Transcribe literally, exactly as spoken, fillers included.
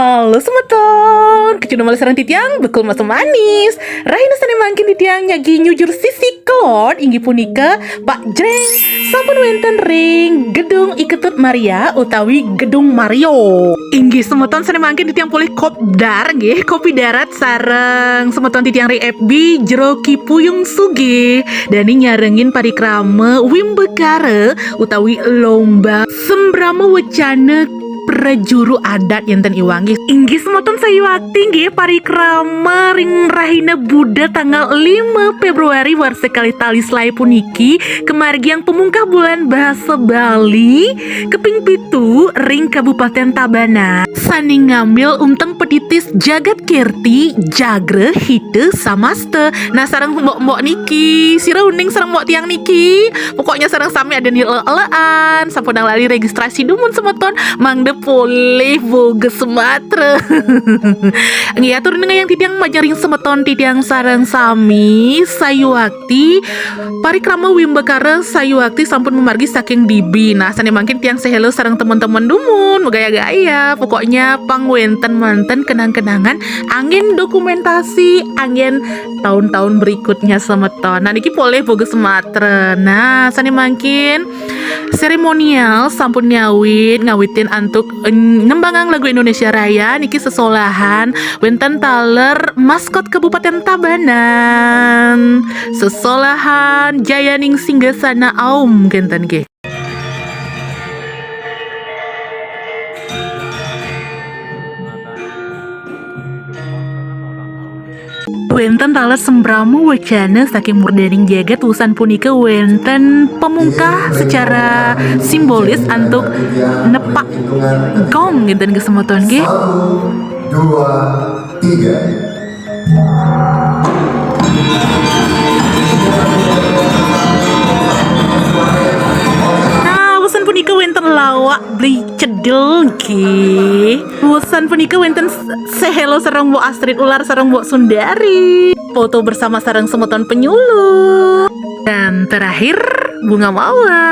Halo semeton, kecundung malih sareng titiang Bekul Mas Manis. Rahina sane mangkin titiang nyagi nyujur sisi kelod inggih punika Pak Jreng sampun wenten ring Gedung Iketut Maria utawi Gedung Mario. Inggih semeton sane mangkin titiang polih kopdar nggih, kopi darat sareng semeton titiang ring F B Jero Ki Puyung Sugih dane nyarengin parikrama Wimbakara utawi lomba Sembrama Wecana prajuru adat yenten iwang nggih. Inggih semeton sayuakti nggih parikrama ring rahina Buda tanggal lima Februari warsa kalih tali selae puniki kamargiang pamungkah bulan basa Bali kaping pitu ring Kabupaten Tabanan sane ngambil unteng petitis Jagat Kirti Jagra Hita Samasta. Nah, sareng mbok-mbok niki, sira uning sareng mbok tiang niki. Pokoknya sareng sami ada nilai elean, sampunang lali registrasi dumun semeton, mangda polih boga sematra. Nggih, atur nengayang titiang majeng ring semeton titiang sareng sami, sayuakti parikrama Wimbakara sayuakti sampun mamargi saking dibi. Nah, sane mangkin tiang sehelo sareng teman-teman dumun, gaya-gaya. Pokoknya pang wenten manten kenang-kenangan angin dokumentasi, angin tahun-tahun berikutnya semeton. Nah, niki polih boga sematra. Nah, sane mangkin seremonial sampun ngawit, ngawitin antuk, eh, nembangang lagu Indonesia Raya niki sesolahan wenten taler maskot Kabupaten Tabanan. Sesolahan Jayaning Singgasana Aum kenten nggih. Wenten taler sembrama wecana saking murdaning jagat, wusan punika wenten pamungkah secara simbolis antuk nepak gong ngenten nggih semeton nggih. Satu, dua, tiga. Nah, wusan punika wenten lawak beli cedil nggih. Wusan punika wenten s-, sehelo sareng Mbok Astrid Ular sareng Mbok Sundari. Foto bersama sareng semeton penyuluh. Dan terakhir, Bunga Mawar.